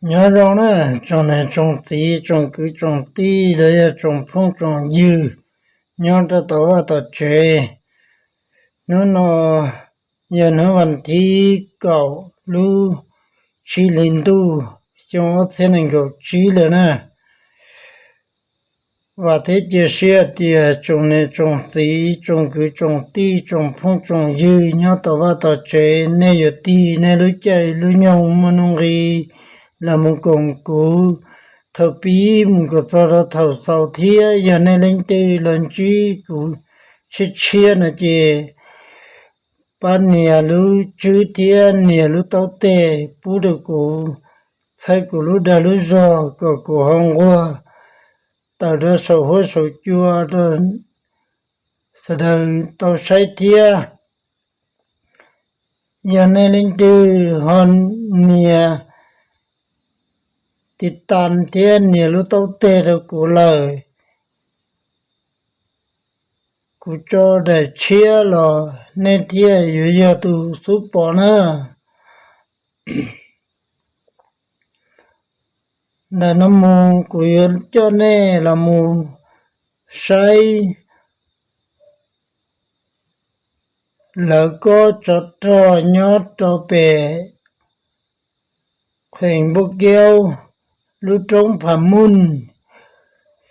Nyob zoo na, tsoom niam tsoom txiv tsoom kwv tsoom tij los yog tsoom phooj tsoom ywg nyob rau tom vaj tom tsev. Hnub no yog hnub vas thib kaum lub tsib hli ntuj xyoo ob txhiab nees nkaum tsib lawm na. Vam thiab cia siab tias tsoom niam tsoom txiv tsoom kwv tsoom tij tsoom phooj tsoom ywg nyob tom vaj tom tsev, nej yuav tig nej lub caij lub nyoog muaj nuj nqis los mus koom kuv thaum pib mus kom txog rau thaum xaus thiab. Yog nej leej twg los ntsib kuv tshiab tshiab no ces pab nias lub tswb thiab nias lub taub teg pub rau kuv, txhawb kuv lub dag lub zog kom kuv ho nquag tawm rau saum huab saum cua rau sawv daws tau saib thiab. Yog nej leej twg ho nias tiv tas thiab nias lub taub teg rau kuv lawm, kuv tso daim tshiab los nej thiaj yuav yog tus xub pom na. Ntawm no mus kuv yuav coj nej los mus saib lawv kob tsov rog nyob rau pem kheem Npauj Kaub, lub roob Pham Muj.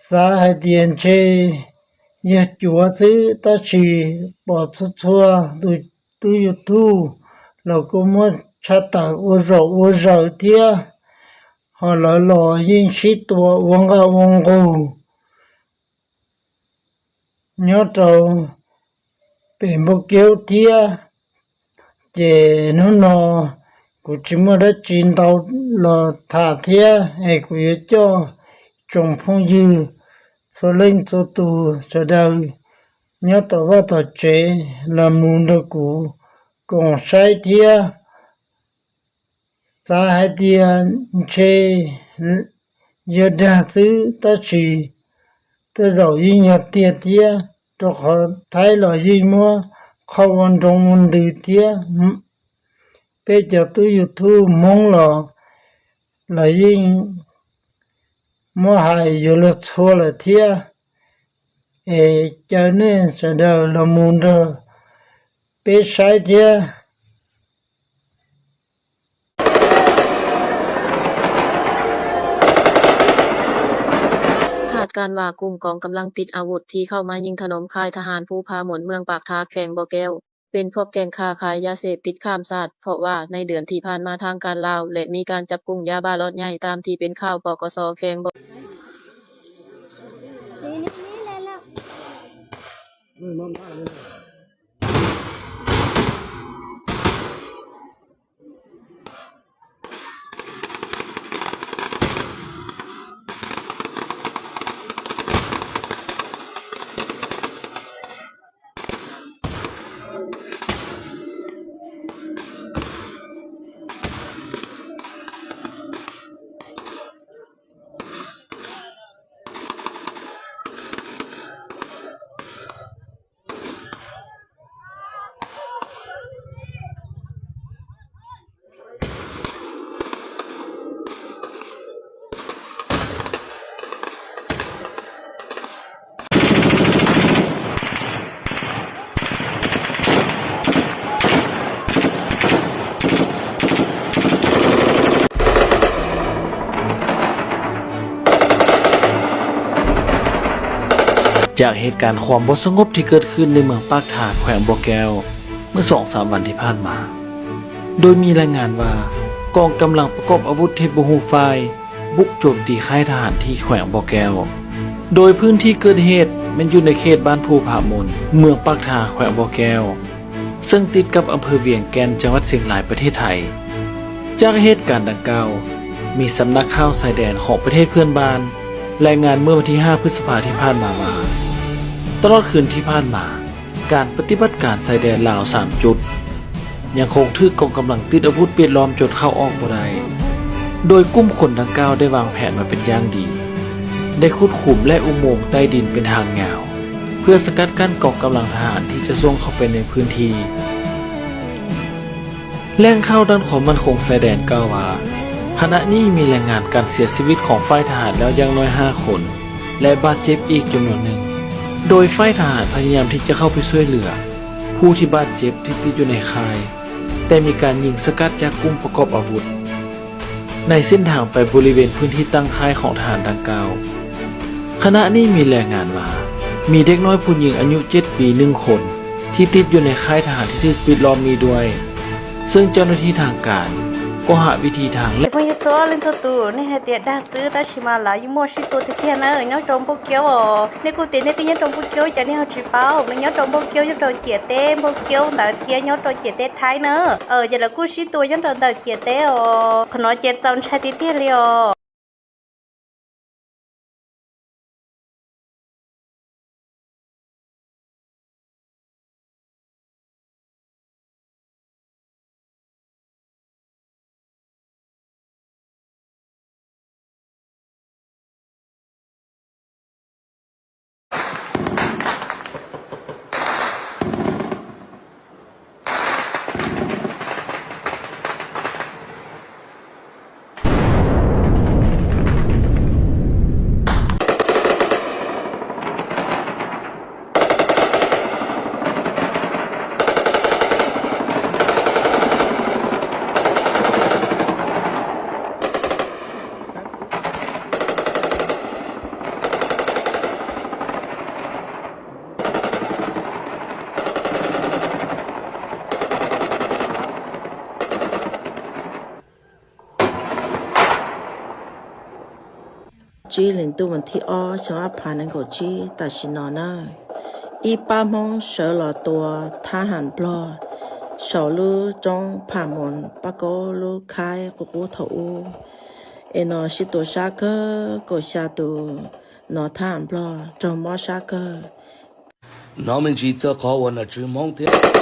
Xav hais tias ntshe yog cuav xwb tab sis pom txhua txhua tus tub YouTube los kuj muab tshaj tawm ua zaum ua zaws thiab, ho lawv los yeej sib tua ua nqaj ua nqug nyob rau pem Npauj Kaub thiab. Ces hnub no kuv tsis muaj dab tsi ntau los tham thiab es kuv yuav coj tsoom phooj ywg txhua leej txhua tus sawv daws nyob tom vaj tom tsev los mus nrog kuv koom saib thiab. Xav hais tias ntshe yog dag xwb tab sis tej zaum yeej yog tiag thiab, rau qhov Thaib los yeej muab qhov ua nroo ua ntws thiab. Peb cov tub YouTube Hmoob los lawv yeej muab hais yuav luag txhua lawm thiab. Es caw nej sawv daws los mus nrog peb saib thiab. คาดการณ์ว่ากลุ่มกองกำลังติดอาวุธที่เข้ามายิงถล่มค่ายทหารภูผาม่วนเมืองปากทาแขวงบ่อแก้ว เป็นพวกแก๊งค้าขายยาเสพติดข้ามชาติ เพราะว่าในเดือนที่ผ่านมาทางการลาวและมีการจับกุมยาบ้าล็อตใหญ่ตามที่เป็นข่าว ปกส แขวงบ่อ จากเหตุการณ์ความบ่สงบที่เกิดขึ้นในเมืองปากทาแขวงบ่อแก้วเมื่อสองสามวันที่ผ่านมา โดยมีรายงานว่ากองกำลังประกอบอาวุธที่บ่ฮู้ฝ่ายบุกโจมตีค่ายทหารที่แขวงบ่อแก้ว โดยพื้นที่เกิดเหตุแม่นอยู่ในเขตบ้านภูผาม่วน เมืองปากทาแขวงบ่อแก้ว ซึ่งติดกับอำเภอเวียงแก่นจังหวัดเชียงรายประเทศไทย จากเหตุการณ์ดังกล่าว มีสำนักข่าวชายแดนของประเทศเพื่อนบ้านรายงานเมื่อวันที่ห้าพฤษภาที่ผ่านมาว่า ตลอดคืนที่ผ่านมา การปฏิบัติการชายแดนลาวสามจุด ยังคงถูกกองกำลังติดอาวุธปิดล้อมจนเข้าออกบ่ได้ โดยกลุ่มคนดังกล่าวได้วางแผนมาเป็นอย่างดี ได้ขุดขุมและอุโมงค์ใต้ดินเป็นทางยาว เพื่อสกัดกั้นกองกำลังทหารที่จะส่งเข้าไปในพื้นที่ แหล่งข่าวด้านความมั่นคงชายแดนกล่าวว่า ข ขณะนี้มีรายงานการเสียชีวิตของฝ่ายทหารแล้วอย่างน้อยห้าคน และบาดเจ็บอีกจำนวนหนึ่ง โดยฝ่ายทหารพยายามที่จะเข้าไปช่วยเหลือผู้ที่บาดเจ็บที่ติดอยู่ในค่าย แต่มีการยิงสกัดจากกลุ่มประกอบอาวุธ ในเส้นทางไปบริเวณพื้นที่ตั้งค่ายของทหารดังกล่าว ขณะนี้มีรายงานว่า มีเด็กน้อยผู้หญิงอายุเจ็ดปีหนึ่งคน ที่ติดอยู่ในค่ายทหารที่ถูกปิดล้อมนี้ด้วย ซึ่งเจ้าหน้าที่ทางการก็หาวิธีทาง Phooj ywg txhua leej txhua tus, nej hais tias dag xwb tab sis mas lawv yeej muaj sib tua tiag tiag na, nyob rau Npauj Kiaub os. Nej kuj tias nej twb nyob rau Npauj Kiaub cas nej ho tsis paub, nws nyob rau Npauj Kiaub, nyob rau ciam teb Npauj Kiaub ntawd thiab nyob rau ciam teb Thaib na. Ces lawv kuj sib tua nyob rau ntawm ciam teb os. Qhov no ces txaus ntshai tiag tiag li os. Tsib hlis ntuj vas thib ob xyoo ob phav nees nkaum tsib tam sim no na, ib pab Hmoob sawv los tua thab ham Nplog saum lub roob Pham Moos Paj Kaub lub khaib qub qub thaum ub. Es no sib tua sab kawg, kaum xya tus no thab ham Nplog raug mob sab kawg. Hnov me ntsis txog qhov uas nom tswv Hmoob thiab